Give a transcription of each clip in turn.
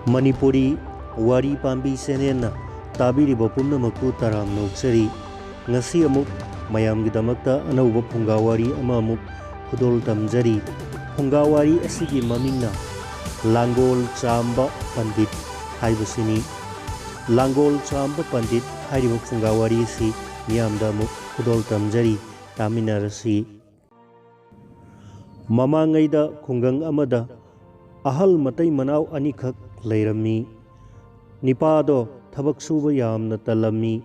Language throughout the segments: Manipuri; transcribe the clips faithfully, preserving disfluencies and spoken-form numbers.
ꯃꯅꯤꯄꯨꯔꯤ ꯋꯥꯔꯤ ꯄꯥꯝꯕꯤ ꯆꯦꯅꯦꯜꯅ ꯇꯥꯕꯤꯔꯤꯕ ꯄꯨꯝꯅꯃꯛꯄꯨ ꯇꯔꯥꯝꯅ ꯑꯣꯛꯆꯔꯤ꯫ ꯉꯁꯤ ꯑꯃꯨꯛ ꯃꯌꯥꯝꯒꯤꯗꯃꯛꯇ ꯑꯅꯧꯕ ꯐꯨꯡꯒꯥ ꯋꯥꯔꯤ ꯑꯃ ꯑꯃꯨꯛ ꯈꯨꯗꯣꯜ ꯇꯝꯖꯔꯤ꯫ ꯐꯨꯡꯒꯥ ꯋꯥꯔꯤ ꯑꯁꯤꯒꯤ ꯃꯃꯤꯡꯅ ꯂꯥꯡꯒꯣꯜ ꯆꯥꯝꯕ ꯄꯟꯗꯤꯠ ꯍꯥꯏꯕꯁꯤꯅꯤ꯫ ꯂꯥꯡꯒꯣꯜ ꯆꯥꯝꯕ ꯄꯟꯗꯤꯠ ꯍꯥꯏꯔꯤꯕ ꯐꯨꯡꯒꯥ ꯋꯥꯔꯤ ꯑꯁꯤ ꯃꯤꯌꯥꯝꯗ ꯑꯃꯨꯛ ꯈꯨꯗꯣꯜ ꯇꯝꯖꯔꯤ꯫ ꯇꯥꯃꯤꯟꯅꯔꯁꯤ꯫ ꯃꯃꯥꯡꯉꯩꯗ ꯈꯨꯡꯒꯪ ꯑꯃꯗ ꯑꯍꯜ ꯃꯇꯩ ꯃꯅꯥꯎ ꯑꯅꯤꯈꯛ ꯂꯩꯔꯝꯃꯤ꯫ ꯅꯤꯄꯥꯗꯣ ꯊꯕꯛ ꯁꯨꯕ ꯌꯥꯝꯅ ꯇꯜꯂꯝꯃꯤ꯫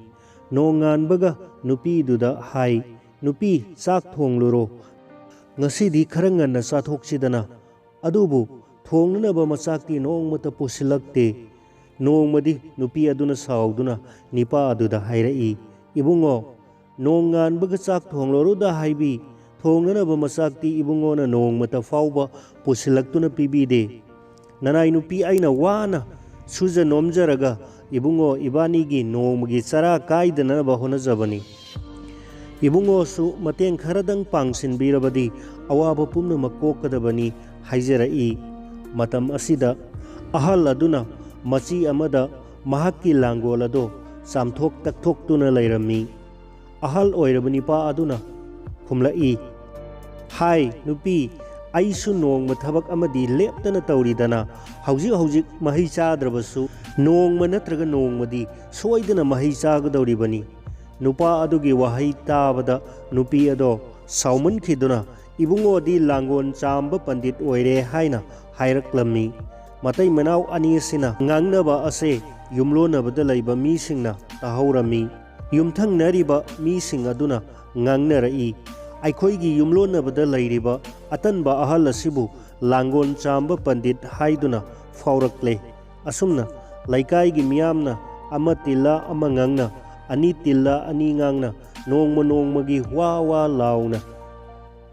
ꯅꯣꯡꯉꯥꯟꯕꯒ ꯅꯨꯄꯤꯗꯨꯗ ꯍꯥꯏ, "ꯅꯨꯄꯤ, ꯆꯥꯛ ꯊꯣꯡꯂꯨꯔꯣ꯫ ꯉꯁꯤꯗꯤ ꯈꯔ ꯉꯟꯅ ꯆꯥꯊꯣꯛꯁꯤꯗꯅ꯫ ꯑꯗꯨꯕꯨ ꯊꯣꯡꯅꯅꯕ ꯃꯆꯥꯛꯇꯤ ꯅꯣꯡꯃꯇ ꯄꯨꯁꯤꯜꯂꯛꯇꯦ"꯫ ꯅꯣꯡꯃꯗꯤ ꯅꯨꯄꯤ ꯑꯗꯨꯅ ꯁꯥꯎꯗꯨꯅ ꯅꯤꯄꯥ ꯑꯗꯨꯗ ꯍꯥꯏꯔꯛꯏ, "ꯏꯕꯨꯡꯉꯣ, ꯅꯣꯡꯉꯥꯟꯕꯒ ꯆꯥꯛ ꯊꯣꯡꯂꯔꯨꯗ ꯍꯥꯏꯕꯤ, ꯊꯣꯡꯅꯅꯕ ꯃꯆꯥꯛꯇꯤ ꯏꯕꯨꯡꯉꯣꯅ ꯅꯣꯡꯃꯇ ꯐꯥꯎꯕ ꯄꯨꯁꯤꯜꯂꯛꯇꯨꯅ ꯄꯤꯕꯤꯗꯦ꯫ ꯅꯅꯥꯏ ꯅꯨꯄꯤ ꯑꯩꯅ ꯋꯥꯅ ꯁꯨꯖ ꯅꯣꯝꯖꯔꯒ ꯏꯕꯨꯡꯉꯣ ꯏꯕꯥꯅꯤꯒꯤ ꯅꯣꯡꯃꯒꯤ ꯆꯔꯥ ꯀꯥꯏꯗꯅꯅꯕ ꯍꯣꯠꯅꯖꯕꯅꯤ꯫ ꯏꯕꯨꯡꯉꯣꯁꯨ ꯃꯇꯦꯡ ꯈꯔꯗꯪ ꯄꯥꯡꯁꯤꯟꯕꯤꯔꯕꯗꯤ ꯑꯋꯥꯕ ꯄꯨꯝꯅꯃꯛ ꯀꯣꯛꯀꯗꯕꯅꯤ" ꯍꯥꯏꯖꯔꯛꯏ꯫ ꯃꯇꯝ ꯑꯁꯤꯗ ꯑꯍꯜ ꯑꯗꯨꯅ ꯃꯆꯤ ꯑꯃꯗ ꯃꯍꯥꯛꯀꯤ ꯂꯥꯡꯒꯣꯜ ꯑꯗꯣ ꯆꯥꯝꯊꯣꯛ ꯇꯛꯊꯣꯛꯇꯨꯅ ꯂꯩꯔꯝꯃꯤ꯫ ꯑꯍꯜ ꯑꯣꯏꯔꯕ ꯅꯤꯄꯥ ꯑꯗꯨꯅ ꯈꯨꯝꯂꯛꯏ, "ꯍꯥꯏ ꯅꯨꯄꯤ, ꯑꯩꯁꯨ ꯅꯣꯡꯃ ꯊꯕꯛ ꯑꯃꯗꯤ ꯂꯦꯞꯇꯅ ꯇꯧꯔꯤꯗꯅ, ꯍꯧꯖꯤꯛ ꯍꯧꯖꯤꯛ ꯃꯍꯩ ꯆꯥꯗ꯭ꯔꯕꯁꯨ ꯅꯣꯡꯃ ꯅꯠꯇ꯭ꯔꯒ ꯅꯣꯡꯃꯗꯤ ꯁꯣꯏꯗꯅ ꯃꯍꯩ ꯆꯥꯒꯗꯧꯔꯤꯕꯅꯤ"꯫ ꯅꯨꯄꯥ ꯑꯗꯨꯒꯤ ꯋꯥꯍꯩ ꯇꯥꯕꯗ ꯅꯨꯄꯤ ꯑꯗꯣ ꯁꯥꯎꯃꯟꯈꯤꯗꯨꯅ, "ꯏꯕꯨꯡꯉꯣꯗꯤ ꯂꯥꯡꯒꯣꯜ ꯆꯥꯝꯕ ꯄꯟꯗꯤꯠ ꯑꯣꯏꯔꯦ" ꯍꯥꯏꯅ ꯍꯥꯏꯔꯛꯂꯝꯃꯤ꯫ ꯃꯇꯩ ꯃꯅꯥꯎ ꯑꯅꯤ ꯑꯁꯤꯅ ꯉꯥꯡꯅꯕ ꯑꯁꯦ ꯌꯨꯝꯂꯣꯟꯅꯕꯗ ꯂꯩꯕ ꯃꯤꯁꯤꯡꯅ ꯇꯥꯍꯧꯔꯝꯃꯤ꯫ ꯌꯨꯝꯊꯪꯅꯔꯤꯕ ꯃꯤꯁꯤꯡ ꯑꯗꯨꯅ ꯉꯥꯡꯅꯔꯛꯏ, "ꯑꯩꯈꯣꯏꯒꯤ ꯌꯨꯝꯂꯣꯟꯅꯕꯗ ꯂꯩꯔꯤꯕ ꯑꯇꯟꯕ ꯑꯍꯜ ꯑꯁꯤꯕꯨ ꯂꯥꯡꯒꯣꯜ ꯆꯥꯝꯕ ꯄꯟꯗꯤꯠ ꯍꯥꯏꯗꯨꯅ ꯐꯥꯎꯔꯛꯂꯦ"꯫ ꯑꯁꯨꯝꯅ ꯂꯩꯀꯥꯏꯒꯤ ꯃꯤꯌꯥꯝꯅ ꯑꯃ ꯇꯤꯜꯂ ꯑꯃ ꯉꯥꯡꯅ, ꯑꯅꯤ ꯇꯤꯜꯂ ꯑꯅꯤ ꯉꯥꯡꯅ, ꯅꯣꯡꯃ ꯅꯣꯡꯃꯒꯤ ꯋꯥ ꯋꯥ ꯂꯥꯎꯅ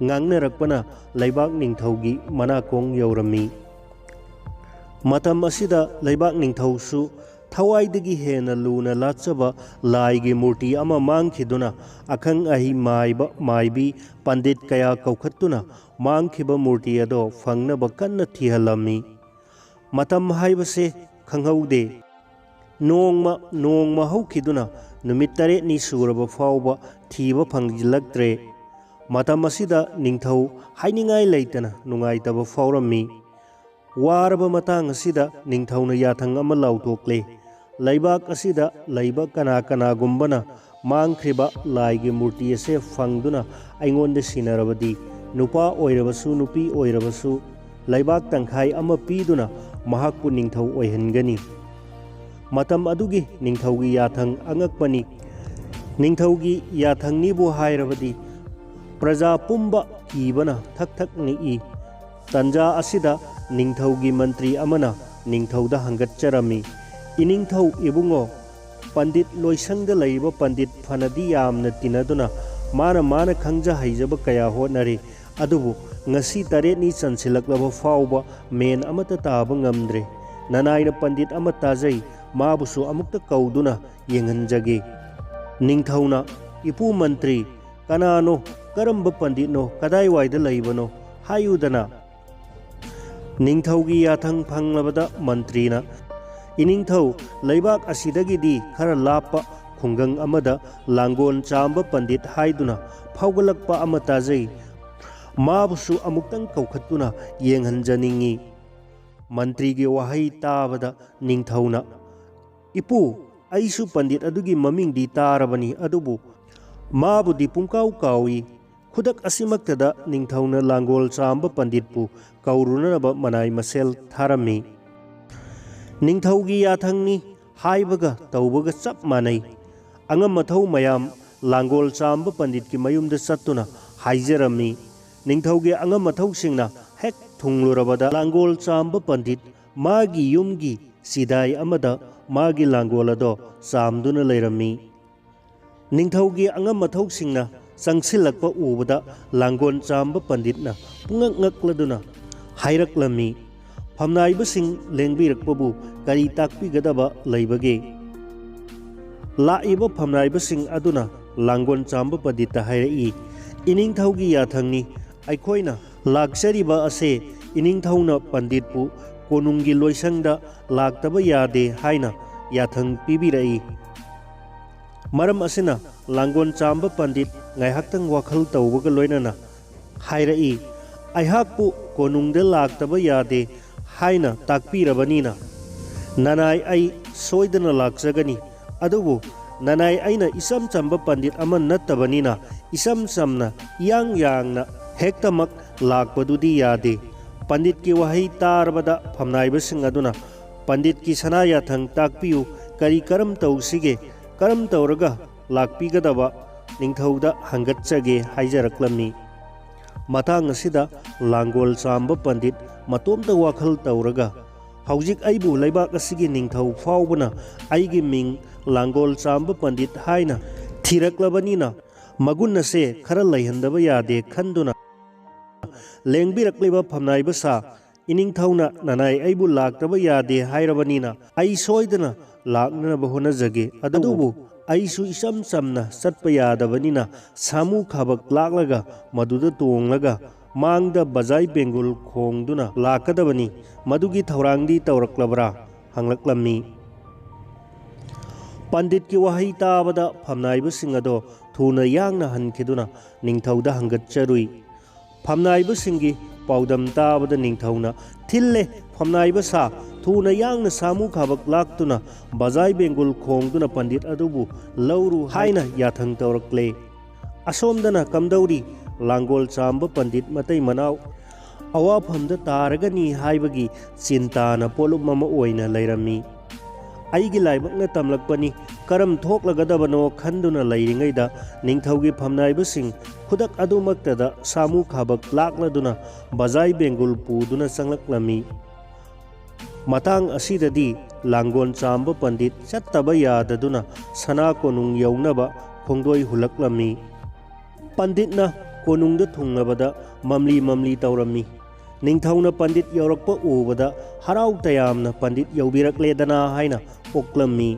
ꯉꯥꯡꯅꯔꯛꯄꯅ ꯂꯩꯕꯥꯛ ꯅꯤꯡꯊꯧꯒꯤ ꯃꯅꯥꯀꯣꯡ ꯌꯧꯔꯝꯃꯤ꯫ ꯃꯇꯝ ꯑꯁꯤꯗ ꯂꯩꯕꯥꯛ ꯅꯤꯡꯊꯧꯁꯨ ꯊꯋꯥꯏꯗꯒꯤ ꯍꯦꯟꯅ ꯂꯨꯅ ꯂꯥꯠꯆꯕ ꯂꯥꯏꯒꯤ ꯃꯨꯔꯇꯤ ꯑꯃ ꯃꯥꯡꯈꯤꯗꯨꯅ, ꯑꯈꯪ ꯑꯍꯩ ꯃꯥꯏꯕ ꯃꯥꯏꯕꯤ ꯄꯟꯗꯤꯠ ꯀꯌꯥ ꯀꯧꯈꯠꯇꯨꯅ ꯃꯥꯡꯈꯤꯕ ꯃꯨꯔꯇꯤ ꯑꯗꯣ ꯐꯪꯅꯕ ꯀꯟꯅ ꯊꯤꯍꯜꯂꯝꯃꯤ꯫ ꯃꯇꯝ ꯍꯥꯏꯕꯁꯦ ꯈꯪꯍꯧꯗꯦ꯫ ꯅꯣꯡꯃ ꯅꯣꯡꯃ ꯍꯧꯈꯤꯗꯨꯅ ꯅꯨꯃꯤꯠ ꯇꯔꯦꯠꯅꯤ ꯁꯨꯔꯕ ꯐꯥꯎꯕ ꯊꯤꯕ ꯐꯪꯖꯤꯜꯂꯛꯇ꯭ꯔꯦ꯫ ꯃꯇꯝ ꯑꯁꯤꯗ ꯅꯤꯡꯊꯧ ꯍꯥꯏꯅꯤꯡꯉꯥꯏ ꯂꯩꯇꯅ ꯅꯨꯡꯉꯥꯏꯇꯕ ꯐꯥꯎꯔꯝꯃꯤ꯫ ꯋꯥꯔꯕ ꯃꯇꯥꯡ ꯑꯁꯤꯗ ꯅꯤꯡꯊꯧꯅ ꯌꯥꯊꯪ ꯑꯃ ꯂꯥꯎꯊꯣꯛꯂꯦ꯫ ꯂꯩꯕꯥꯛ ꯑꯁꯤꯗ ꯂꯩꯕ ꯀꯅꯥ ꯀꯅꯥꯒꯨꯝꯕꯅ ꯃꯥꯡꯈ꯭ꯔꯤꯕ ꯂꯥꯏꯒꯤ ꯃꯨꯔꯇꯤ ꯑꯁꯦ ꯐꯪꯗꯨꯅ ꯑꯩꯉꯣꯟꯗ ꯁꯤꯟꯅꯔꯕꯗꯤ, ꯅꯨꯄꯥ ꯑꯣꯏꯔꯕꯁꯨ ꯅꯨꯄꯤ ꯑꯣꯏꯔꯕꯁꯨ, ꯂꯩꯕꯥꯛ ꯇꯪꯈꯥꯏ ꯑꯃ ꯄꯤꯗꯨꯅ ꯃꯍꯥꯛꯄꯨ ꯅꯤꯡꯊꯧ ꯑꯣꯏꯍꯟꯒꯅꯤ꯫ ꯃꯇꯝ ꯑꯗꯨꯒꯤ ꯅꯤꯡꯊꯧꯒꯤ ꯌꯥꯊꯪ ꯑꯉꯛꯄꯅꯤ꯫ ꯅꯤꯡꯊꯧꯒꯤ ꯌꯥꯊꯪꯅꯤꯕꯨ ꯍꯥꯏꯔꯕꯗꯤ ꯄ꯭ꯔꯖꯥ ꯄꯨꯝꯕ ꯀꯤꯕꯅ ꯊꯛ ꯊꯛ ꯅꯤꯛꯏ꯫ ꯇꯟꯖꯥ ꯑꯁꯤꯗ ꯅꯤꯡꯊꯧꯒꯤ ꯃꯟꯇ꯭ꯔꯤ ꯑꯃꯅ ꯅꯤꯡꯊꯧꯗ ꯍꯪꯒꯠꯆꯔꯝꯃꯤ, "ꯏꯅꯤꯡꯊꯧ ꯏꯕꯨꯡꯉꯣ, ꯄꯟꯗꯤꯠ ꯂꯣꯏꯁꯪꯗ ꯂꯩꯔꯤꯕ ꯄꯟꯗꯤꯠ ꯐꯅꯗꯤ ꯌꯥꯝꯅ ꯇꯤꯟꯅꯗꯨꯅ ꯃꯥꯅ ꯃꯥꯅ ꯈꯪꯖ ꯍꯩꯖꯕ ꯀꯌꯥ ꯍꯣꯠꯅꯔꯤ, ꯑꯗꯨꯕꯨ ꯉꯁꯤ ꯇꯔꯦꯠꯅꯤ ꯆꯟꯁꯤꯜꯂꯛꯂꯕ ꯐꯥꯎꯕ ꯃꯦꯟ ꯑꯃꯠꯇ ꯇꯥꯕ ꯉꯝꯗ꯭ꯔꯦ꯫ ꯅꯅꯥꯏꯅ ꯄꯟꯗꯤꯠ ꯑꯃ ꯇꯥꯖꯩ, ꯃꯥꯕꯨꯁꯨ ꯑꯃꯨꯛꯇ ꯀꯧꯗꯨꯅ ꯌꯦꯡꯍꯟꯖꯒꯦ꯫" ꯅꯤꯡꯊꯧꯅ, "ꯏꯄꯨ ꯃꯟꯇ꯭ꯔꯤ, ꯀꯅꯥꯅꯣ, ꯀꯔꯝꯕ ꯄꯟꯗꯤꯠꯅꯣ, ꯀꯗꯥꯏꯋꯥꯏꯗ ꯂꯩꯕꯅꯣ? ꯍꯥꯏꯌꯨꯗꯅ꯫" ꯅꯤꯡꯊꯧꯒꯤ ꯌꯥꯊꯪ ꯐꯪꯂꯕꯗ ꯃꯟꯇ꯭ꯔꯤꯅ, "ꯏꯅꯤꯡꯊꯧ, ꯂꯩꯕꯥꯛ ꯑꯁꯤꯗꯒꯤꯗꯤ ꯈꯔ ꯂꯥꯞꯄ ꯈꯨꯡꯒꯪ ꯑꯃꯗ ꯂꯥꯡꯒꯣꯜ ꯆꯥꯝꯕ ꯄꯟꯗꯤꯠ ꯍꯥꯏꯗꯨꯅ ꯐꯥꯎꯒꯠꯂꯛꯄ ꯑꯃ ꯇꯥꯖꯩ꯫ ꯃꯥꯕꯨꯁꯨ ꯑꯃꯨꯛꯇꯪ ꯀꯧꯈꯠꯇꯨꯅ ꯌꯦꯡꯍꯟꯖꯅꯤꯡꯏ꯫" ꯃꯟꯇ꯭ꯔꯤꯒꯤ ꯋꯥꯍꯩ ꯇꯥꯕꯗ ꯅꯤꯡꯊꯧꯅ, "ꯏꯄꯨ, ꯑꯩꯁꯨ ꯄꯟꯗꯤꯠ ꯑꯗꯨꯒꯤ ꯃꯃꯤꯡꯗꯤ ꯇꯥꯔꯕꯅꯤ, ꯑꯗꯨꯕꯨ ꯃꯥꯕꯨꯗꯤ ꯄꯨꯡꯀꯥꯎ ꯀꯥꯎꯏ꯫" ꯈꯨꯗꯛ ꯑꯁꯤꯃꯛꯇꯗ ꯅꯤꯡꯊꯧꯅ ꯂꯥꯡꯒꯣꯜ ꯆꯥꯝꯕ ꯄꯟꯗꯤꯠꯄꯨ ꯀꯧꯔꯨꯅꯅꯕ ꯃꯅꯥꯏ ꯃꯁꯦꯜ ꯊꯥꯔꯝꯃꯤ꯫ ꯅꯤꯡꯊꯧꯒꯤ ꯌꯥꯊꯪꯅꯤ ꯍꯥꯏꯕꯒ ꯇꯧꯕꯒ ꯆꯞ ꯃꯥꯟꯅꯩ꯫ ꯑꯉꯝ ꯑꯊꯧ ꯃꯌꯥꯝ ꯂꯥꯡꯒꯣꯜ ꯆꯥꯝꯕ ꯄꯟꯗꯤꯠꯀꯤ ꯃꯌꯨꯝꯗ ꯆꯠꯇꯨꯅ ꯍꯥꯏꯖꯔꯝꯃꯤ꯫ ꯅꯤꯡꯊꯧꯒꯤ ꯑꯉꯝ ꯑꯊꯧꯁꯤꯡꯅ ꯍꯦꯛ ꯊꯨꯡꯂꯨꯔꯕꯗ ꯂꯥꯡꯒꯣꯜ ꯆꯥꯝꯕ ꯄꯟꯗꯤꯠ ꯃꯥꯒꯤ ꯌꯨꯝꯒꯤ ꯆꯤꯗꯥꯏ ꯑꯃꯗ ꯃꯥꯒꯤ ꯂꯥꯡꯒꯣꯜ ꯑꯗꯣ ꯆꯥꯝꯗꯨꯅ ꯂꯩꯔꯝꯃꯤ꯫ ꯅꯤꯡꯊꯧꯒꯤ ꯑꯉꯝ ꯑꯊꯧꯁꯤꯡꯅ ꯆꯪꯁꯤꯜꯂꯛꯄ ꯎꯕꯗ ꯂꯥꯡꯒꯣꯜ ꯆꯥꯝꯕ ꯄꯟꯗꯤꯠꯅ ꯄꯨꯡꯉꯛ ꯉꯛꯂꯗꯨꯅ ꯍꯥꯏꯔꯛꯂꯝꯃꯤ, "ꯐꯝꯅꯥꯏꯕꯁꯤꯡ ꯂꯦꯡꯕꯤꯔꯛꯄꯕꯨ ꯀꯔꯤ ꯇꯥꯛꯄꯤꯒꯗꯕ ꯂꯩꯕꯒꯦ?" ꯂꯥꯛꯏꯕ ꯐꯝꯅꯥꯏꯕꯁꯤꯡ ꯑꯗꯨꯅ ꯂꯥꯡꯒꯣꯜ ꯆꯥꯝꯕ ꯄꯟꯗꯤꯠꯇ ꯍꯥꯏꯔꯛꯏ, "ꯏꯅꯤꯡꯊꯧꯒꯤ ꯌꯥꯊꯪꯅꯤ, ꯑꯩꯈꯣꯏꯅ ꯂꯥꯛꯆꯔꯤꯕ ꯑꯁꯦ ꯏꯅꯤꯡꯊꯧꯅ ꯄꯟꯗꯤꯠꯄꯨ ꯀꯣꯅꯨꯡꯒꯤ ꯂꯣꯏꯁꯪꯗ ꯂꯥꯛꯇꯕ ꯌꯥꯗꯦ ꯍꯥꯏꯅ ꯌꯥꯊꯪ ꯄꯤꯕꯤꯔꯛꯏ꯫ ꯃꯔꯝ ꯑꯁꯤꯅ ꯂꯥꯡꯒꯣꯜ ꯆꯥꯝꯕ ꯄꯟꯗꯤꯠ ꯉꯥꯏꯍꯥꯛꯇꯪ ꯋꯥꯈꯜ ꯇꯧꯕꯒ ꯂꯣꯏꯅꯅ ꯍꯥꯏꯔꯛꯏ, "ꯑꯩꯍꯥꯛꯄꯨ ꯀꯣꯅꯨꯡꯗ ꯂꯥꯛꯇꯕ ꯌꯥꯗꯦ ꯍꯥꯏꯅ ꯇꯥꯛꯄꯤꯔꯕꯅꯤꯅ ꯅꯅꯥꯏ ꯑꯩ ꯁꯣꯏꯗꯅ ꯂꯥꯛꯆꯒꯅꯤ꯫ ꯑꯗꯨꯕꯨ ꯅꯅꯥꯏ ꯑꯩꯅ ꯏꯆꯝ ꯆꯝꯕ ꯄꯟꯗꯤꯠ ꯑꯃ ꯅꯠꯇꯕꯅꯤꯅ ꯏꯆꯝ ꯆꯝꯅ ꯏꯌꯥꯡ ꯌꯥꯡꯅ ꯍꯦꯛꯇꯃꯛ ꯂꯥꯛꯄꯗꯨꯗꯤ ꯌꯥꯗꯦ꯫" ꯄꯟꯗꯤꯠꯀꯤ ꯋꯥꯍꯩ ꯇꯥꯔꯕꯗ ꯐꯝꯅꯥꯏꯕꯁꯤꯡ ꯑꯗꯨꯅ, "ꯄꯟꯗꯤꯠꯀꯤ ꯁꯅꯥ ꯌꯥꯊꯪ ꯇꯥꯛꯄꯤꯌꯨ, ꯀꯔꯤ ꯀꯔꯝ ꯇꯧꯁꯤꯒꯦ, ꯀꯔꯝ ꯇꯧꯔꯒ ꯂꯥꯛꯄꯤꯒꯗꯕ ꯅꯤꯡꯊꯧꯗ ꯍꯪꯒꯠꯆꯒꯦ?" ꯍꯥꯏꯖꯔꯛꯂꯝꯃꯤ꯫ ꯃꯇꯥꯡ ꯑꯁꯤꯗ ꯂꯥꯡꯒꯣꯜ ꯆꯥꯝꯕ ꯄꯟꯗꯤꯠ ꯃꯇꯣꯝꯇ ꯋꯥꯈꯜ ꯇꯧꯔꯒ, "ꯍꯧꯖꯤꯛ ꯑꯩꯕꯨ ꯂꯩꯕꯥꯛ ꯑꯁꯤꯒꯤ ꯅꯤꯡꯊꯧ ꯐꯥꯎꯕꯅ ꯑꯩꯒꯤ ꯃꯤꯡ ꯂꯥꯡꯒꯣꯜ ꯆꯥꯝꯕ ꯄꯟꯗꯤꯠ ꯍꯥꯏꯅ ꯊꯤꯔꯛꯂꯕꯅꯤꯅ ꯃꯒꯨꯟ ꯑꯁꯦ ꯈꯔ ꯂꯩꯍꯟꯗꯕ ꯌꯥꯗꯦ" ꯈꯟꯗꯨꯅ, ꯂꯦꯡꯕꯤꯔꯛꯂꯤꯕ ꯐꯝꯅꯥꯏꯕ ꯁꯥ ꯏꯅꯤꯡꯊꯧꯅ ꯅꯅꯥꯏ ꯑꯩꯕꯨ ꯂꯥꯛꯇꯕ ꯌꯥꯗꯦ ꯍꯥꯏꯔꯕꯅꯤꯅ ꯑꯩ ꯁꯣꯏꯗꯅ ꯂꯥꯛꯅꯅꯕ ꯍꯣꯠꯅꯖꯒꯦ꯫ ꯑꯗꯨꯕꯨ ꯑꯩꯁꯨ ꯏꯆꯝ ꯆꯝꯅ ꯆꯠꯄ ꯌꯥꯗꯕꯅꯤꯅ ꯁꯥꯃꯨ ꯈꯥꯕꯛ ꯂꯥꯛꯂꯒ ꯃꯗꯨꯗ ꯇꯣꯡꯂꯒ ꯃꯥꯡꯗ ꯕꯖꯥꯏ ꯕꯦꯡꯒꯨꯜ ꯈꯣꯡꯗꯨꯅ ꯂꯥꯛꯀꯗꯕꯅꯤ꯫ ꯃꯗꯨꯒꯤ ꯊꯧꯔꯥꯡꯗꯤ ꯇꯧꯔꯛꯂꯕ꯭ꯔꯥ?" ꯍꯪꯂꯛꯂꯝꯃꯤ꯫ ꯄꯟꯗꯤꯠꯀꯤ ꯋꯥꯍꯩ ꯇꯥꯕꯗ ꯐꯝꯅꯥꯏꯕꯁꯤꯡ ꯑꯗꯣ ꯊꯨꯅ ꯌꯥꯡꯅ ꯍꯟꯈꯤꯗꯨꯅ ꯅꯤꯡꯊꯧꯗ ꯍꯪꯒꯠꯆꯔꯨꯏ꯫ ꯐꯝꯅꯥꯏꯕꯁꯤꯡꯒꯤ ꯄꯥꯎꯗꯝ ꯇꯥꯕꯗ ꯅꯤꯡꯊꯧꯅ, "ꯊꯤꯜꯂꯦ, ꯐꯝꯅꯥꯏꯕ ꯁꯥ, ꯊꯨꯅ ꯌꯥꯡꯅ ꯁꯥꯃꯨ ꯈꯥꯕꯛ ꯂꯥꯛꯇꯨꯅ ꯕꯖꯥꯏ ꯕꯦꯡꯒꯨꯜ ꯈꯣꯡꯗꯨꯅ ꯄꯟꯗꯤꯠ ꯑꯗꯨꯕꯨ ꯂꯧꯔꯨ" ꯍꯥꯏꯅ ꯌꯥꯊꯪ ꯇꯧꯔꯛꯂꯦ꯫ ꯑꯁꯣꯝꯗꯅ ꯀꯝꯗꯧꯔꯤ? ꯂꯥꯡꯒꯣꯜ ꯆꯥꯝꯕ ꯄꯟꯗꯤꯠ ꯃꯇꯩ ꯃꯅꯥꯎ ꯑꯋꯥꯐꯝꯗ ꯇꯥꯔꯒꯅꯤ ꯍꯥꯏꯕꯒꯤ ꯆꯤꯟꯇꯥꯅ ꯄꯣꯠꯂꯨꯝ ꯑꯃ ꯑꯣꯏꯅ ꯂꯩꯔꯝꯃꯤ꯫ ꯑꯩꯒꯤ ꯂꯥꯏꯕꯛꯅ ꯇꯝꯂꯛꯄꯅꯤ, ꯀꯔꯝ ꯊꯣꯛꯂꯒꯗꯕꯅꯣ ꯈꯟꯗꯨꯅ ꯂꯩꯔꯤꯉꯩꯗ ꯅꯤꯡꯊꯧꯒꯤ ꯐꯝꯅꯥꯏꯕꯁꯤꯡ ꯈꯨꯗꯛ ꯑꯗꯨꯃꯛꯇꯗ ꯁꯥꯃꯨ ꯈꯥꯕꯛ ꯂꯥꯛꯂꯗꯨꯅ ꯕꯖꯥꯏ ꯕꯦꯡꯒꯨꯜ ꯄꯨꯗꯨꯅ ꯆꯪꯂꯛꯂꯝꯃꯤ꯫ ꯃꯇꯥꯡ ꯑꯁꯤꯗꯗꯤ ꯂꯥꯡꯒꯣꯜ ꯆꯥꯝꯕ ꯄꯟꯗꯤꯠ ꯆꯠꯇꯕ ꯌꯥꯗꯗꯨꯅ ꯁꯅꯥ ꯀꯣꯅꯨꯡ ꯌꯧꯅꯕ ꯈꯣꯡꯗꯣꯏ ꯍꯨꯜꯂꯛꯂꯝꯃꯤ꯫ ꯄꯟꯗꯤꯠꯅ ꯀꯣꯅꯨꯡꯗ ꯊꯨꯡꯂꯕꯗ ꯃꯝꯂꯤ ꯃꯝꯂꯤ ꯇꯧꯔꯝꯃꯤ꯫ ꯅꯤꯡꯊꯧꯅ ꯄꯟꯗꯤꯠ ꯌꯧꯔꯛꯄ ꯎꯕꯗ ꯍꯔꯥꯎ ꯇꯌꯥꯝꯅ "ꯄꯟꯗꯤꯠ ꯌꯧꯕꯤꯔꯛꯂꯦꯗꯅ" ꯍꯥꯏꯅ ꯑꯣꯛꯂꯝꯃꯤ꯫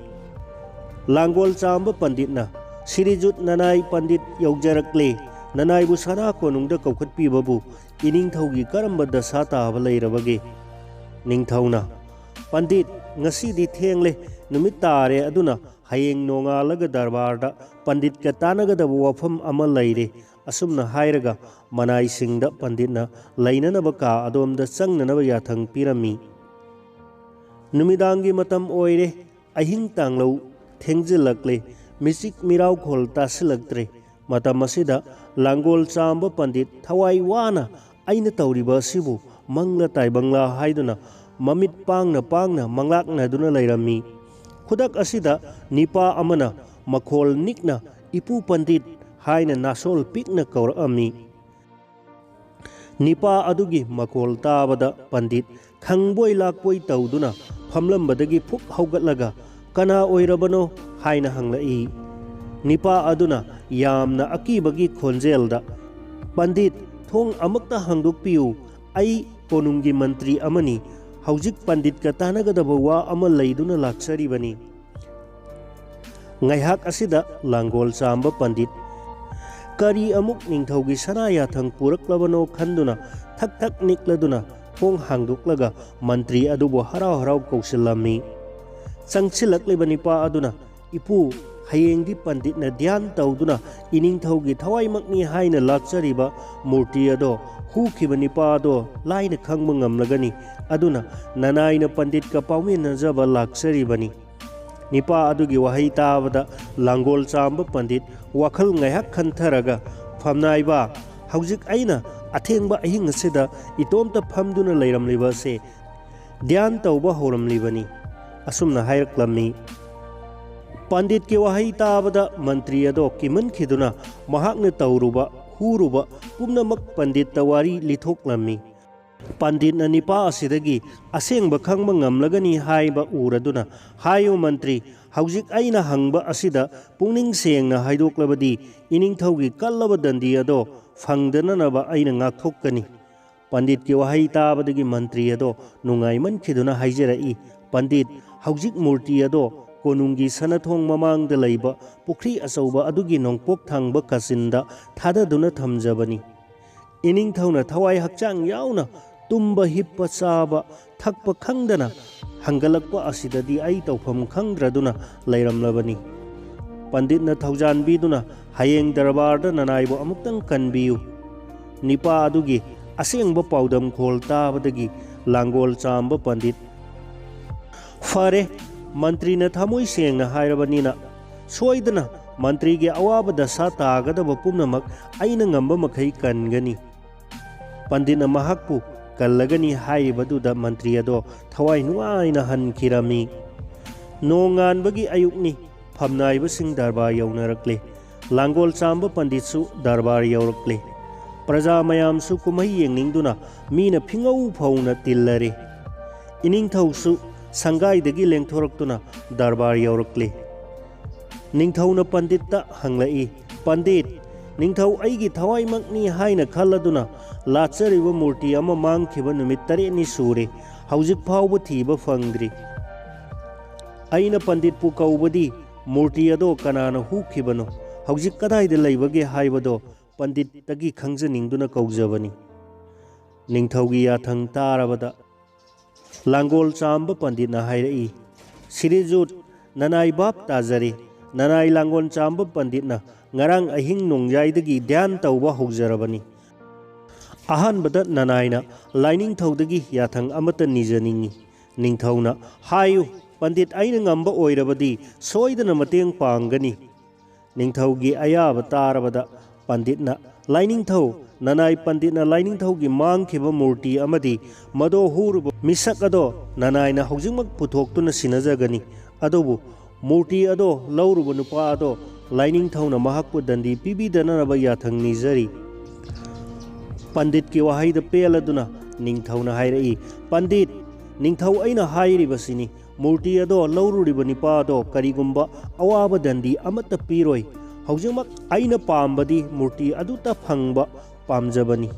ꯂꯥꯡꯒꯣꯜ ꯆꯥꯝꯕ ꯄꯟꯗꯤꯠꯅ, "ꯁꯤꯔꯤꯖꯨꯠ ꯅꯅꯥꯏ ꯄꯟꯗꯤꯠ ꯌꯧꯖꯔꯛꯂꯦ꯫ ꯅꯅꯥꯏꯕꯨ ꯁꯅꯥ ꯀꯣꯅꯨꯡꯗ ꯀꯧꯈꯠꯄꯤꯕꯕꯨ ꯏꯅꯤꯡꯊꯧꯒꯤ ꯀꯔꯝꯕ ꯗꯁꯥ ꯇꯥꯕ ꯂꯩꯔꯕꯒꯦ?" ꯅꯤꯡꯊꯧꯅ, "ꯄꯟꯗꯤꯠ, ꯉꯁꯤꯗꯤ ꯊꯦꯡꯂꯦ, ꯅꯨꯃꯤꯠ ꯇꯥꯔꯦ, ꯑꯗꯨꯅ ꯍꯌꯦꯡ ꯅꯣꯡꯉꯥꯜꯂꯒ ꯗꯔꯕꯥꯔꯗ ꯄꯟꯗꯤꯠꯀ ꯇꯥꯟꯅꯒꯗꯕ ꯋꯥꯐꯝ ꯑꯃ ꯂꯩꯔꯦ"꯫ ꯑꯁꯨꯝꯅ ꯍꯥꯏꯔꯒ ꯃꯅꯥꯏꯁꯤꯡꯗ ꯄꯟꯗꯤꯠꯅ ꯂꯩꯅꯅꯕ ꯀꯥ ꯑꯗꯣꯝꯗ ꯆꯪꯅꯅꯕ ꯌꯥꯊꯪ ꯄꯤꯔꯝꯃꯤ꯫ ꯅꯨꯃꯤꯗꯥꯡꯒꯤ ꯃꯇꯝ ꯑꯣꯏꯔꯦ꯫ ꯑꯍꯤꯡ ꯇꯥꯡꯂꯧ ꯊꯦꯡꯖꯤꯜꯂꯛꯂꯦ꯫ ꯃꯤꯆꯤꯛ ꯃꯤꯔꯥꯎꯈꯣꯜ ꯇꯥꯁꯤꯜꯂꯛꯇ꯭ꯔꯦ꯫ ꯃꯇꯝ ꯑꯁꯤꯗ ꯂꯥꯡꯒꯣꯜ ꯆꯥꯝꯕ ꯄꯟꯗꯤꯠ ꯊꯋꯥꯏ ꯋꯥꯅ "ꯑꯩꯅ ꯇꯧꯔꯤꯕ ꯑꯁꯤꯕꯨ ꯃꯪꯂꯥ ꯇꯥꯏꯕꯪꯂꯥ" ꯍꯥꯏꯗꯨꯅ ꯃꯃꯤꯠ ꯄꯥꯡꯅ ꯄꯥꯡꯅ ꯃꯪꯂꯥꯛꯅꯗꯨꯅ ꯂꯩꯔꯝꯃꯤ꯫ ꯈꯨꯗꯛ ꯑꯁꯤꯗ ꯅꯤꯄꯥ ꯑꯃꯅ ꯃꯈꯣꯜ ꯅꯤꯛꯅ "ꯏꯄꯨ ꯄꯟꯗꯤꯠ" ꯍꯥꯏꯅ ꯅꯥꯁꯣꯜ ꯄꯤꯛꯅ ꯀꯧꯔꯛꯑꯝꯃꯤ꯫ ꯅꯤꯄꯥ ꯑꯗꯨꯒꯤ ꯃꯈꯣꯜ ꯇꯥꯕꯗ ꯄꯟꯗꯤꯠ ꯈꯪꯕꯣꯏ ꯂꯥꯛꯄꯣꯏ ꯇꯧꯗꯨꯅ ꯐꯝꯂꯝꯕꯗꯒꯤ ꯐꯨꯛ ꯍꯧꯒꯠꯂꯒ "ꯀꯅꯥ ꯑꯣꯏꯔꯕꯅꯣ?" ꯍꯥꯏꯅ ꯍꯪꯂꯛꯏ꯫ ꯅꯤꯄꯥ ꯑꯗꯨꯅ ꯌꯥꯝꯅ ꯑꯀꯤꯕꯒꯤ ꯈꯣꯟꯖꯦꯜꯗ, "ꯄꯟꯗꯤꯠ, ꯊꯣꯡ ꯑꯃꯨꯛꯇ ꯍꯥꯡꯗꯣꯛꯄꯤꯌꯨ, ꯑꯩ ꯀꯣꯅꯨꯡꯒꯤ ꯃꯟꯇ꯭ꯔꯤ ꯑꯃꯅꯤ, ꯍꯧꯖꯤꯛ ꯄꯟꯗꯤꯠꯀ ꯇꯥꯟꯅꯒꯗꯕ ꯋꯥ ꯑꯃ ꯂꯩꯗꯨꯅ ꯂꯥꯛꯆꯔꯤꯕꯅꯤ"꯫ ꯉꯥꯏꯍꯥꯛ ꯑꯁꯤꯗ ꯂꯥꯡꯒꯣꯜ ꯆꯥꯝꯕ ꯄꯟꯗꯤꯠ ꯀꯔꯤ ꯑꯃꯨꯛ ꯅꯤꯡꯊꯧꯒꯤ ꯁꯅꯥ ꯌꯥꯊꯪ ꯄꯨꯔꯛꯂꯕꯅꯣ ꯈꯟꯗꯨꯅ ꯊꯛ ꯊꯛ ꯅꯤꯛꯂꯗꯨꯅ ꯊꯣꯡ ꯍꯥꯡꯗꯣꯛꯂꯒ ꯃꯟꯇ꯭ꯔꯤ ꯑꯗꯨꯕꯨ ꯍꯔꯥꯎ ꯍꯔꯥꯎ ꯀꯧꯁꯤꯜꯂꯝꯃꯤ꯫ ꯆꯪꯁꯤꯜꯂꯛꯂꯤꯕ ꯅꯤꯄꯥ ꯑꯗꯨꯅ, "ꯏꯄꯨ, ꯍꯌꯦꯡꯗꯤ ꯄꯟꯗꯤꯠꯅ ꯙ꯭ꯌꯥꯟ ꯇꯧꯗꯨꯅ ꯏꯅꯤꯡꯊꯧꯒꯤ ꯊꯋꯥꯏꯃꯛꯅꯤ ꯍꯥꯏꯅ ꯂꯥꯠꯆꯔꯤꯕ ꯃꯨꯔꯇꯤ ꯑꯗꯣ ꯍꯨꯈꯤꯕ ꯅꯤꯄꯥ ꯑꯗꯣ ꯂꯥꯏꯅ ꯈꯪꯕ ꯉꯝꯂꯒꯅꯤ, ꯑꯗꯨꯅ ꯅꯅꯥꯏꯅ ꯄꯟꯗꯤꯠꯀ ꯄꯥꯎꯃꯤꯟꯅꯖꯕ ꯂꯥꯛꯆꯔꯤꯕꯅꯤ"꯫ ꯅꯤꯄꯥ ꯑꯗꯨꯒꯤ ꯋꯥꯍꯩ ꯇꯥꯕꯗ ꯂꯥꯡꯒꯣꯜ ꯆꯥꯝꯕ ꯄꯟꯗꯤꯠ ꯋꯥꯈꯜ ꯉꯥꯏꯍꯥꯛ ꯈꯟꯊꯔꯒ, "ꯐꯝꯅꯥꯏꯕ, ꯍꯧꯖꯤꯛ ꯑꯩꯅ ꯑꯊꯦꯡꯕ ꯑꯍꯤꯡ ꯑꯁꯤꯗ ꯏꯇꯣꯝꯇ ꯐꯝꯗꯨꯅ ꯂꯩꯔꯝꯂꯤꯕ ꯑꯁꯦ ꯙ꯭ꯌꯥꯟ ꯇꯧꯕ ꯍꯧꯔꯝꯂꯤꯕꯅꯤ", ꯑꯁꯨꯝꯅ ꯍꯥꯏꯔꯛꯂꯝꯃꯤ꯫ ꯄꯟꯗꯤꯠꯀꯤ ꯋꯥꯍꯩ ꯇꯥꯕꯗ ꯃꯟꯇ꯭ꯔꯤ ꯑꯗꯣ ꯀꯤꯃꯟꯈꯤꯗꯨꯅ ꯃꯍꯥꯛꯅ ꯇꯧꯔꯨꯕ, ꯍꯨꯔꯨꯕ ꯄꯨꯝꯅꯃꯛ ꯄꯟꯗꯤꯠꯇ ꯋꯥꯔꯤ ꯂꯤꯊꯣꯛꯂꯝꯃꯤ꯫ ꯄꯟꯗꯤꯠꯅ ꯅꯤꯄꯥ ꯑꯁꯤꯗꯒꯤ ꯑꯁꯦꯡꯕ ꯈꯪꯕ ꯉꯝꯂꯒꯅꯤ ꯍꯥꯏꯕ ꯎꯔꯗꯨꯅ, "ꯍꯥꯏꯌꯨ ꯃꯟꯇ꯭ꯔꯤ, ꯍꯧꯖꯤꯛ ꯑꯩꯅ ꯍꯪꯕ ꯑꯁꯤꯗ ꯄꯨꯛꯅꯤꯡ ꯁꯦꯡꯅ ꯍꯥꯏꯗꯣꯛꯂꯕꯗꯤ ꯏꯅꯤꯡꯊꯧꯒꯤ ꯀꯜꯂꯕ ꯗꯟꯗꯤ ꯑꯗꯣ ꯐꯪꯗꯅꯅꯕ ꯑꯩꯅ ꯉꯥꯛꯊꯣꯛꯀꯅꯤ"꯫ ꯄꯟꯗꯤꯠꯀꯤ ꯋꯥꯍꯩ ꯇꯥꯕꯗꯒꯤ ꯃꯟꯇ꯭ꯔꯤ ꯑꯗꯣ ꯅꯨꯡꯉꯥꯏꯃꯟꯈꯤꯗꯨꯅ ꯍꯥꯏꯖꯔꯛꯏ, "ꯄꯟꯗꯤꯠ, ꯍꯧꯖꯤꯛ ꯃꯨꯔꯇꯤ ꯑꯗꯣ ꯀꯣꯅꯨꯡꯒꯤ ꯁꯅꯥꯊꯣꯡ ꯃꯃꯥꯡꯗ ꯂꯩꯕ ꯄꯨꯈ꯭ꯔꯤ ꯑꯆꯧꯕ ꯑꯗꯨꯒꯤ ꯅꯣꯡꯄꯣꯛ ꯊꯪꯕ ꯀꯥꯆꯤꯟꯗ ꯊꯥꯗꯗꯨꯅ ꯊꯝꯖꯕꯅꯤ꯫ ꯏꯅꯤꯡꯊꯧꯅ ꯊꯋꯥꯏ ꯍꯛꯆꯥꯡ ꯌꯥꯎꯅ ꯇꯨꯝꯕ, ꯍꯤꯞꯄ, ꯆꯥꯕ, ꯊꯛꯄ ꯈꯪꯗꯅ ꯍꯪꯒꯠꯂꯛꯄ ꯑꯁꯤꯗꯗꯤ ꯑꯩ ꯇꯧꯐꯝ ꯈꯪꯗ꯭ꯔꯗꯨꯅ ꯂꯩꯔꯝꯂꯕꯅꯤ꯫ ꯄꯟꯗꯤꯠꯅ ꯊꯧꯖꯥꯟꯕꯤꯗꯨꯅ ꯍꯌꯦꯡ ꯗꯔꯕꯥꯔꯗ ꯅꯅꯥꯏꯕꯨ ꯑꯃꯨꯛꯇꯪ ꯀꯟꯕꯤꯌꯨ꯫ ꯅꯤꯄꯥ ꯑꯗꯨꯒꯤ ꯑꯁꯦꯡꯕ ꯄꯥꯎꯗꯝꯈꯣꯜ ꯇꯥꯕꯗꯒꯤ ꯂꯥꯡꯒꯣꯜ ꯆꯥꯝꯕ ꯄꯟꯗꯤꯠ, "ꯐꯔꯦ, ꯃꯟꯇ꯭ꯔꯤꯅ ꯊꯃꯣꯏ ꯁꯦꯡꯅ ꯍꯥꯏꯔꯕꯅꯤꯅ ꯁꯣꯏꯗꯅ ꯃꯟꯇ꯭ꯔꯤꯒꯤ ꯑꯋꯥꯕ ꯗꯁꯥ ꯇꯥꯒꯗꯕ ꯄꯨꯝꯅꯃꯛ ꯑꯩꯅ ꯉꯝꯕ ꯃꯈꯩ ꯀꯟꯒꯅꯤ"꯫ ꯄꯟꯗꯤꯠꯅ ꯃꯍꯥꯛꯄꯨ ꯀꯜꯂꯒꯅꯤ ꯍꯥꯏꯔꯤꯕꯗꯨꯗ ꯃꯟꯇ꯭ꯔꯤ ꯑꯗꯣ ꯊꯋꯥꯏ ꯅꯨꯡꯉꯥꯏꯅ ꯍꯟꯈꯤꯔꯝꯃꯤ꯫ ꯅꯣꯡꯉꯥꯟꯕꯒꯤ ꯑꯌꯨꯛꯅꯤ꯫ ꯐꯝꯅꯥꯏꯕꯁꯤꯡ ꯗꯔꯕꯥꯔ ꯌꯧꯅꯔꯛꯂꯦ꯫ ꯂꯥꯡꯒꯣꯜ ꯆꯥꯝꯕ ꯄꯟꯗꯤꯠꯁꯨ ꯗꯔꯕꯥꯔ ꯌꯧꯔꯛꯂꯦ꯫ ꯄ꯭ꯔꯖꯥ ꯃꯌꯥꯝꯁꯨ ꯀꯨꯝꯍꯩ ꯌꯦꯡꯅꯤꯡꯗꯨꯅ ꯃꯤꯅ ꯐꯤꯉꯧ ꯐꯧꯅ ꯇꯤꯜꯂꯔꯦ꯫ ꯏꯅꯤꯡꯊꯧꯁꯨ ꯁꯪꯒꯥꯏꯗꯒꯤ ꯂꯦꯡꯊꯣꯔꯛꯇꯨꯅ ꯗꯔꯕꯥꯔ ꯌꯧꯔꯛꯂꯦ꯫ ꯅꯤꯡꯊꯧꯅ ꯄꯟꯗꯤꯠꯇ ꯍꯪꯂꯛꯏ, "ꯄꯟꯗꯤꯠ, ꯅꯤꯡꯊꯧ ꯑꯩꯒꯤ ꯊꯋꯥꯏꯃꯛꯅꯤ ꯍꯥꯏꯅ ꯈꯜꯂꯗꯨꯅ ꯂꯥꯠꯆꯔꯤꯕ ꯃꯨꯔꯇꯤ ꯑꯃ ꯃꯥꯡꯈꯤꯕ ꯅꯨꯃꯤꯠ ꯇꯔꯦꯠꯅꯤ ꯁꯨꯔꯦ, ꯍꯧꯖꯤꯛ ꯐꯥꯎꯕ ꯊꯤꯕ ꯐꯪꯗ꯭ꯔꯤ꯫ ꯑꯩꯅ ꯄꯟꯗꯤꯠꯄꯨ ꯀꯧꯕꯗꯤ ꯃꯨꯔꯇꯤ ꯑꯗꯣ ꯀꯅꯥꯅ ꯍꯨꯈꯤꯕꯅꯣ, ꯍꯧꯖꯤꯛ ꯀꯗꯥꯏꯗ ꯂꯩꯕꯒꯦ ꯍꯥꯏꯕꯗꯣ ꯄꯟꯗꯤꯠꯇꯒꯤ ꯈꯪꯖꯅꯤꯡꯗꯨꯅ ꯀꯧꯖꯕꯅꯤ"꯫ ꯅꯤꯡꯊꯧꯒꯤ ꯌꯥꯊꯪ ꯇꯥꯔꯕꯗ ꯂꯥꯡꯒꯣꯜ ꯆꯥꯝꯕ ꯄꯟꯗꯤꯠꯅ ꯍꯥꯏꯔꯛꯏ, "ꯁꯤꯔꯤꯖꯨꯠ, ꯅꯅꯥꯏ ꯚꯥꯞ ꯇꯥꯖꯔꯦ꯫ ꯅꯅꯥꯏ ꯂꯥꯡꯒꯣꯜ ꯆꯥꯝꯕ ꯄꯟꯗꯤꯠꯅ ꯉꯔꯥꯡ ꯑꯍꯤꯡ ꯅꯣꯡꯌꯥꯏꯗꯒꯤ ꯙ꯭ꯌꯥꯟ ꯇꯧꯕ ꯍꯧꯖꯔꯕꯅꯤ꯫ ꯑꯍꯥꯟꯕꯗ ꯅꯅꯥꯏꯅ ꯂꯥꯏꯅꯤꯡꯊꯧꯗꯒꯤ ꯌꯥꯊꯪ ꯑꯃꯠꯇ ꯅꯤꯖꯅꯤꯡꯏ"꯫ ꯅꯤꯡꯊꯧꯅ, "ꯍꯥꯏꯌꯨ, ꯄꯟꯗꯤꯠ ꯑꯩꯅ ꯉꯝꯕ ꯑꯣꯏꯔꯕꯗꯤ ꯁꯣꯏꯗꯅ ꯃꯇꯦꯡ ꯄꯥꯡꯒꯅꯤ"꯫ ꯅꯤꯡꯊꯧꯒꯤ ꯑꯌꯥꯕ ꯇꯥꯔꯕꯗ ꯄꯟꯗꯤꯠꯅ, "ꯂꯥꯏꯅꯤꯡꯊꯧ, ꯅꯅꯥꯏ ꯄꯟꯗꯤꯠꯅ ꯂꯥꯏꯅꯤꯡꯊꯧꯒꯤ ꯃꯥꯡꯈꯤꯕ ꯃꯨꯔꯇꯤ ꯑꯃꯗꯤ ꯃꯗꯣ ꯍꯨꯔꯨꯕ ꯃꯤꯁꯛ ꯑꯗꯣ ꯅꯅꯥꯏꯅ ꯍꯧꯖꯤꯛꯃꯛ ꯄꯨꯊꯣꯛꯇꯨꯅ ꯁꯤꯟꯅꯖꯒꯅꯤ꯫ ꯑꯗꯨꯕꯨ ꯃꯨꯔꯇꯤ ꯑꯗꯣ ꯂꯧꯔꯨꯕ ꯅꯨꯄꯥ ꯑꯗꯣ ꯂꯥꯏꯅꯤꯡꯊꯧꯅ ꯃꯍꯥꯛꯄꯨ ꯗꯟꯗꯤ ꯄꯤꯕꯤꯗꯅꯅꯕ ꯌꯥꯊꯪ ꯅꯤꯖꯔꯤ"꯫ ꯄꯟꯗꯤꯠꯀꯤ ꯋꯥꯍꯩꯗ ꯄꯦꯜꯂꯗꯨꯅ ꯅꯤꯡꯊꯧꯅ ꯍꯥꯏꯔꯛꯏ, "ꯄꯟꯗꯤꯠ, ꯅꯤꯡꯊꯧ ꯑꯩꯅ ꯍꯥꯏꯔꯤꯕꯁꯤꯅꯤ, ꯃꯨꯔꯇꯤ ꯑꯗꯣ ꯂꯧꯔꯨꯔꯤꯕ ꯅꯤꯄꯥ ꯑꯗꯣ ꯀꯔꯤꯒꯨꯝꯕ ꯑꯋꯥꯕ ꯗꯟꯗꯤ ꯑꯃꯠꯇ ꯄꯤꯔꯣꯏ꯫ ꯍꯧꯖꯤꯛꯃꯛ ꯑꯩꯅ ꯄꯥꯝꯕꯗꯤ ꯃꯨꯔꯇꯤ ꯑꯗꯨꯇ ꯐꯪꯕ ꯄꯥꯝꯖꯕꯅꯤ"꯫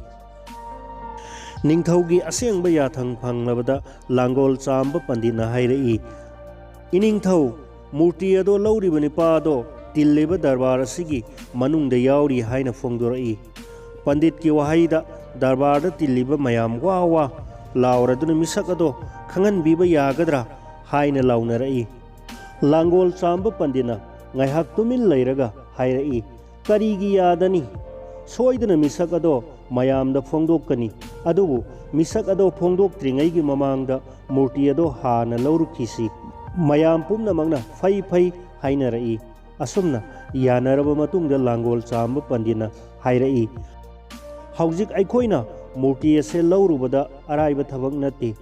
ꯅꯤꯡꯊꯧꯒꯤ ꯑꯁꯦꯡꯕ ꯌꯥꯊꯪ ꯐꯪꯂꯕꯗ ꯂꯥꯡꯒꯣꯜ ꯆꯥꯝꯕ ꯄꯟꯗꯤꯠꯅ ꯍꯥꯏꯔꯛꯏ, "ꯏꯅꯤꯡꯊꯧ, ꯃꯨꯔꯇꯤ ꯑꯗꯣ ꯂꯧꯔꯤꯕ ꯅꯤꯄꯥ ꯑꯗꯣ ꯇꯤꯜꯂꯤꯕ ꯗꯔꯕꯥꯔ ꯑꯁꯤꯒꯤ ꯃꯅꯨꯡꯗ ꯌꯥꯎꯔꯤ" ꯍꯥꯏꯅ ꯐꯣꯡꯗꯣꯔꯛꯏ꯫ ꯄꯟꯗꯤꯠꯀꯤ ꯋꯥꯍꯩꯗ ꯗꯔꯕꯥꯔꯗ ꯇꯤꯜꯂꯤꯕ ꯃꯌꯥꯝ ꯋꯥ ꯋꯥ ꯂꯥꯎꯔꯗꯨꯅ ꯃꯤꯁꯛ ꯑꯗꯣ ꯈꯪꯍꯟꯕꯤꯕ ꯌꯥꯒꯗ꯭ꯔꯥ ꯍꯥꯏꯅ ꯂꯥꯎꯅꯔꯛꯏ꯫ ꯂꯥꯡꯒꯣꯜ ꯆꯥꯝꯕ ꯄꯟꯗꯤꯠꯅ ꯉꯥꯏꯍꯥꯛ ꯇꯨꯃꯤꯟ ꯂꯩꯔꯒ ꯍꯥꯏꯔꯛꯏ, "ꯀꯔꯤꯒꯤ ꯌꯥꯗꯅꯤ? ꯁꯣꯏꯗꯅ ꯃꯤꯁꯛ ꯑꯗꯣ ꯃꯌꯥꯝꯗ ꯐꯣꯡꯗꯣꯛꯀꯅꯤ꯫ ꯑꯗꯨꯕꯨ ꯃꯤꯁꯛ ꯑꯗꯣ ꯐꯣꯡꯗꯣꯛꯇ꯭ꯔꯤꯉꯩꯒꯤ ꯃꯃꯥꯡꯗ ꯃꯨꯔꯇꯤ ꯑꯗꯣ ꯍꯥꯟꯅ ꯂꯧꯔꯨꯈꯤꯁꯤ꯫" ꯃꯌꯥꯝ ꯄꯨꯝꯅꯃꯛꯅ "ꯐꯩ, ꯐꯩ" ꯍꯥꯏꯅꯔꯛꯏ꯫ ꯑꯁꯨꯝꯅ ꯌꯥꯅꯔꯕ ꯃꯇꯨꯡꯗ ꯂꯥꯡꯒꯣꯜ ꯆꯥꯝꯕ ꯄꯟꯗꯤꯠꯅ ꯍꯥꯏꯔꯛꯏ, "ꯍꯧꯖꯤꯛ ꯑꯩꯈꯣꯏꯅ ꯃꯨꯔꯇꯤ ꯑꯁꯦ ꯂꯧꯔꯨꯕꯗ ꯑꯔꯥꯏꯕ ꯊꯕꯛ ꯅꯠꯇꯦ꯫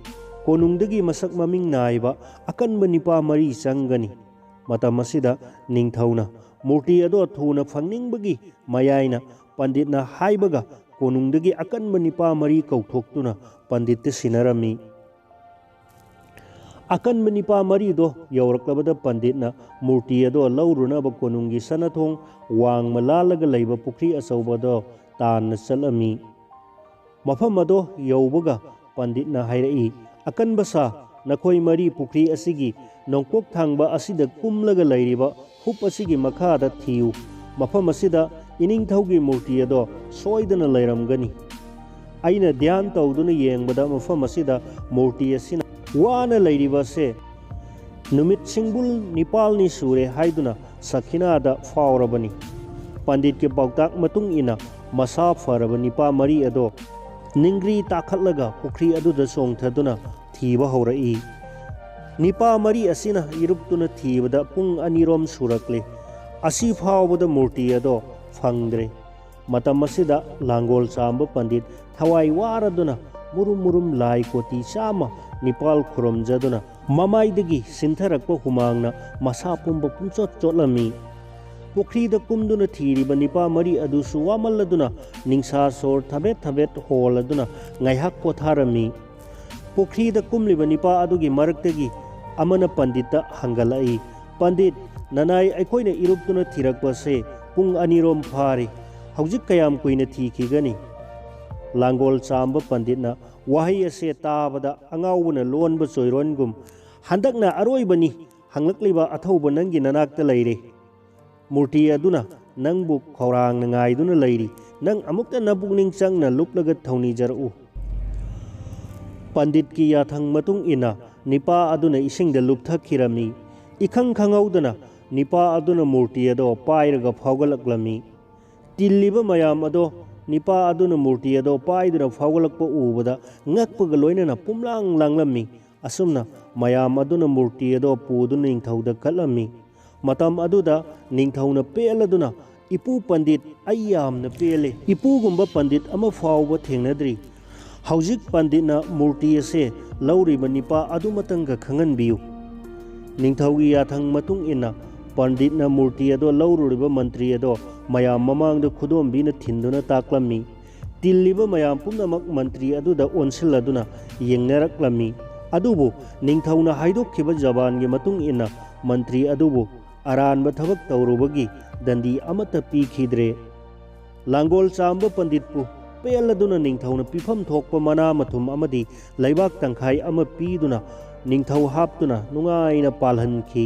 ꯀꯣꯅꯨꯡꯗꯒꯤ ꯃꯁꯛ ꯃꯃꯤꯡ ꯅꯥꯏꯕ ꯑꯀꯟꯕ ꯅꯤꯄꯥ ꯃꯔꯤ ꯆꯪꯒꯅꯤ꯫" ꯃꯇꯝ ꯑꯁꯤꯗ ꯅꯤꯡꯊꯧꯅ ꯃꯨꯔꯇꯤ ꯑꯗꯣ ꯊꯨꯅ ꯐꯪꯅꯤꯡꯕꯒꯤ ꯃꯌꯥꯏꯅ ꯄꯟꯗꯤꯠꯅ ꯍꯥꯏꯕꯒ ꯀꯣꯅꯨꯡꯗꯒꯤ ꯑꯀꯟꯕ ꯅꯤꯄꯥ ꯃꯔꯤ ꯀꯧꯊꯣꯛꯇꯨꯅ ꯄꯟꯗꯤꯠꯇ ꯁꯤꯟꯅꯔꯝꯃꯤ꯫ ꯑꯀꯟꯕ ꯅꯤꯄꯥ ꯃꯔꯤꯗꯣ ꯌꯧꯔꯛꯂꯕꯗ ꯄꯟꯗꯤꯠꯅ ꯃꯨꯔꯇꯤ ꯑꯗꯣ ꯂꯧꯔꯨꯅꯕ ꯀꯣꯅꯨꯡꯒꯤ ꯁꯅꯥꯊꯣꯡ ꯋꯥꯡꯃ ꯂꯥꯜꯂꯒ ꯂꯩꯕ ꯄꯨꯈ꯭ꯔꯤ ꯑꯆꯧꯕꯗꯣ ꯇꯥꯟꯅ ꯆꯠꯂꯝꯃꯤ꯫ ꯃꯐꯝ ꯑꯗꯣ ꯌꯧꯕꯒ ꯄꯟꯗꯤꯠꯅ ꯍꯥꯏꯔꯛꯏ, "ꯑꯀꯟꯕ ꯁꯥ, ꯅꯈꯣꯏ ꯃꯔꯤ ꯄꯨꯈ꯭ꯔꯤ ꯑꯁꯤꯒꯤ ꯅꯣꯡꯄꯣꯛ ꯊꯪꯕ ꯑꯁꯤꯗ ꯀꯨꯝꯂꯒ ꯂꯩꯔꯤꯕ ꯍꯨꯞ ꯑꯁꯤꯒꯤ ꯃꯈꯥꯗ ꯊꯤꯌꯨ꯫ ꯃꯐꯝ ꯑꯁꯤꯗ ꯏꯅꯤꯡꯊꯧꯒꯤ ꯃꯨꯔꯇꯤ ꯑꯗꯣ ꯁꯣꯏꯗꯅ ꯂꯩꯔꯝꯒꯅꯤ꯫ ꯑꯩꯅ ꯙ꯭ꯌꯥꯟ ꯇꯧꯗꯨꯅ ꯌꯦꯡꯕꯗ ꯃꯐꯝ ꯑꯁꯤꯗ ꯃꯨꯔꯇꯤ ꯑꯁꯤꯅ ꯋꯥꯅ ꯂꯩꯔꯤꯕ ꯑꯁꯦ ꯅꯨꯃꯤꯠ ꯁꯤꯡꯕꯨꯜ ꯅꯤꯄꯥꯜꯅꯤ ꯁꯨꯔꯦ ꯍꯥꯏꯗꯨꯅ ꯁꯈꯤꯅꯥꯗ ꯐꯥꯎꯔꯕꯅꯤ꯫" ꯄꯟꯗꯤꯠꯀꯤ ꯄꯥꯎꯇꯥꯛ ꯃꯇꯨꯡ ꯏꯟꯅ ꯃꯁꯥ ꯐꯔꯕ ꯅꯤꯄꯥ ꯃꯔꯤ ꯑꯗꯣ ꯅꯤꯡꯒ꯭ꯔꯤ ꯇꯥꯈꯠꯂꯒ ꯄꯨꯈ꯭ꯔꯤ ꯑꯗꯨꯗ ꯆꯣꯡꯊꯗꯨꯅ ꯊꯤꯕ ꯍꯧꯔꯛꯏ꯫ ꯅꯤꯄꯥ ꯃꯔꯤ ꯑꯁꯤꯅ ꯏꯔꯨꯞꯇꯨꯅ ꯊꯤꯕꯗ ꯄꯨꯡ ꯑꯅꯤꯔꯣꯝ ꯁꯨꯔꯛꯂꯦ꯫ ꯑꯁꯤ ꯐꯥꯎꯕꯗ ꯃꯨꯔꯇꯤ ꯑꯗꯣ ꯐꯪꯗ꯭ꯔꯦ꯫ ꯃꯇꯝ ꯑꯁꯤꯗ ꯂꯥꯡꯒꯣꯜ ꯆꯥꯝꯕ ꯄꯟꯗꯤꯠ ꯊꯋꯥꯏ ꯋꯥꯔꯗꯨꯅ ꯃꯨꯔꯨꯝ ꯃꯨꯔꯨꯝ ꯂꯥꯏ ꯀꯣꯇꯤ ꯆꯥꯝꯃ ꯅꯤꯄꯥꯜ ꯈꯨꯔꯨꯝꯖꯗꯨꯅ ꯃꯃꯥꯏꯗꯒꯤ ꯁꯤꯟꯊꯔꯛꯄ ꯍꯨꯃꯥꯡꯅ ꯃꯁꯥ ꯄꯨꯝꯕ ꯄꯨꯝꯆꯣꯠ ꯆꯣꯠꯂꯝꯃꯤ꯫ ꯄꯨꯈ꯭ꯔꯤꯗ ꯀꯨꯝꯗꯨꯅ ꯊꯤꯔꯤꯕ ꯅꯤꯄꯥ ꯃꯔꯤ ꯑꯗꯨꯁꯨ ꯋꯥꯃꯜꯂꯗꯨꯅ ꯅꯤꯡꯁꯥ ꯁꯣꯔ ꯊꯕꯦꯠ ꯊꯕꯦꯠ ꯍꯣꯜꯂꯗꯨꯅ ꯉꯥꯏꯍꯥꯛ ꯄꯣꯊꯥꯔꯝꯃꯤ꯫ ꯄꯨꯈ꯭ꯔꯤꯗ ꯀꯨꯝꯂꯤꯕ ꯅꯤꯄꯥ ꯑꯗꯨꯒꯤ ꯃꯔꯛꯇꯒꯤ ꯑꯃꯅ ꯄꯟꯗꯤꯠꯇ ꯍꯪꯒꯠꯂꯛꯏ, "ꯄꯟꯗꯤꯠ, ꯅꯅꯥꯏ ꯑꯩꯈꯣꯏꯅ ꯏꯔꯨꯞꯇꯨꯅ ꯊꯤꯔꯛꯄꯁꯦ ꯄꯨꯡ ꯑꯅꯤꯔꯣꯝ ꯐꯥꯔꯦ꯫ ꯍꯧꯖꯤꯛ ꯀꯌꯥꯝ ꯀꯨꯏꯅ ꯊꯤꯈꯤꯒꯅꯤ?" ꯂꯥꯡꯒꯣꯜ ꯆꯥꯝꯕ ꯄꯟꯗꯤꯠꯅ ꯋꯥꯍꯩ ꯑꯁꯦ ꯇꯥꯕꯗ ꯑꯉꯥꯎꯕꯅ ꯂꯣꯟꯕ ꯆꯣꯏꯔꯣꯟꯒꯨꯝ, "ꯍꯟꯗꯛꯅ ꯑꯔꯣꯏꯕꯅꯤ꯫ ꯍꯪꯂꯛꯂꯤꯕ ꯑꯊꯧꯕ ꯅꯪꯒꯤ ꯅꯅꯥꯛꯇ ꯂꯩꯔꯦ꯫ ꯃꯨꯔꯇꯤ ꯑꯗꯨꯅ ꯅꯪꯕꯨ ꯈꯧꯔꯥꯡꯅ ꯉꯥꯏꯗꯨꯅ ꯂꯩꯔꯤ꯫ ꯅꯪ ꯑꯃꯨꯛꯇ ꯅꯕꯨꯛꯅꯤꯡ ꯆꯪꯅ ꯂꯨꯞꯂꯒ ꯊꯧꯅꯤꯖꯔꯛꯎ꯫ ꯄꯟꯗꯤꯠꯀꯤ ꯌꯥꯊꯪ ꯃꯇꯨꯡ ꯏꯟꯅ ꯅꯤꯄꯥ ꯑꯗꯨꯅ ꯏꯁꯤꯡꯗ ꯂꯨꯞꯊꯈꯤꯔꯝꯃꯤ꯫ ꯏꯈꯪ ꯈꯪꯍꯧꯗꯅ ꯅꯤꯄꯥ ꯑꯗꯨꯅ ꯃꯨꯔꯇꯤ ꯑꯗꯣ ꯄꯥꯏꯔꯒ ꯐꯥꯎꯒꯠꯂꯛꯂꯝꯃꯤ꯫ ꯇꯤꯜꯂꯤꯕ ꯃꯌꯥꯝ ꯑꯗꯣ, ꯅꯤꯄꯥ ꯑꯗꯨꯅ ꯃꯨꯔꯇꯤ ꯑꯗꯣ ꯄꯥꯏꯗꯨꯅ ꯐꯥꯎꯒꯠꯂꯛꯄ ꯎꯕꯗ ꯉꯛꯄꯒ ꯂꯣꯏꯅꯅ ꯄꯨꯝꯂꯥꯡ ꯂꯥꯡꯂꯝꯃꯤ꯫ ꯑꯁꯨꯝꯅ ꯃꯌꯥꯝ ꯑꯗꯨꯅ ꯃꯨꯔꯇꯤ ꯑꯗꯣ ꯄꯨꯗꯨꯅ ꯅꯤꯡꯊꯧꯗ ꯀꯠꯂꯝꯃꯤ꯫ ꯃꯇꯝ ꯑꯗꯨꯗ ꯅꯤꯡꯊꯧꯅ ꯄꯦꯜꯂꯗꯨꯅ, "ꯏꯄꯨ ꯄꯟꯗꯤꯠ, ꯑꯩ ꯌꯥꯝꯅ ꯄꯦꯜꯂꯦ꯫ ꯏꯄꯨꯒꯨꯝꯕ ꯄꯟꯗꯤꯠ ꯑꯃ ꯐꯥꯎꯕ ꯊꯦꯡꯅꯗ꯭ꯔꯤ꯫ ꯍꯧꯖꯤꯛ ꯄꯟꯗꯤꯠꯅ ꯃꯨꯔꯇꯤ ꯑꯁꯦ ꯂꯧꯔꯤꯕ ꯅꯤꯄꯥ ꯑꯗꯨꯃꯇꯪꯒ ꯈꯪꯍꯟꯕꯤꯌꯨ꯫" ꯅꯤꯡꯊꯧꯒꯤ ꯌꯥꯊꯪ ꯃꯇꯨꯡ ꯏꯟꯅ ꯄꯟꯗꯤꯠꯅ ꯃꯨꯔꯇꯤ ꯑꯗꯣ ꯂꯧꯔꯨꯔꯤꯕ ꯃꯟꯇ꯭ꯔꯤ ꯑꯗꯣ ꯃꯌꯥꯝ ꯃꯃꯥꯡꯗ ꯈꯨꯗꯣꯝꯕꯤꯅ ꯊꯤꯟꯗꯨꯅ ꯇꯥꯛꯂꯝꯃꯤ꯫ ꯇꯤꯜꯂꯤꯕ ꯃꯌꯥꯝ ꯄꯨꯝꯅꯃꯛ ꯃꯟꯇ꯭ꯔꯤ ꯑꯗꯨꯗ ꯑꯣꯟꯁꯤꯜꯂꯗꯨꯅ ꯌꯦꯡꯅꯔꯛꯂꯝꯃꯤ꯫ ꯑꯗꯨꯕꯨ ꯅꯤꯡꯊꯧꯅ ꯍꯥꯏꯗꯣꯛꯈꯤꯕ ꯖꯕꯥꯟꯒꯤ ꯃꯇꯨꯡ ꯏꯟꯅ ꯃꯟꯇ꯭ꯔꯤ ꯑꯗꯨꯕꯨ ꯑꯔꯥꯟꯕ ꯊꯕꯛ ꯇꯧꯔꯨꯕꯒꯤ ꯗꯟꯗꯤ ꯑꯃꯠꯇ ꯄꯤꯈꯤꯗ꯭ꯔꯦ꯫ ꯂꯥꯡꯒꯣꯜ ꯆꯥꯝꯕ ꯄꯟꯗꯤꯠꯄꯨ ꯄꯦꯜꯂꯗꯨꯅ ꯅꯤꯡꯊꯧꯅ ꯄꯤꯐꯝ ꯊꯣꯛꯄ ꯃꯅꯥ ꯃꯊꯨꯝ ꯑꯃꯗꯤ ꯂꯩꯕꯥꯛ ꯇꯪꯈꯥꯏ ꯑꯃ ꯄꯤꯗꯨꯅ ꯅꯤꯡꯊꯧ ꯍꯥꯞꯇꯨꯅ ꯅꯨꯡꯉꯥꯏꯅ ꯄꯥꯜꯍꯟꯈꯤ꯫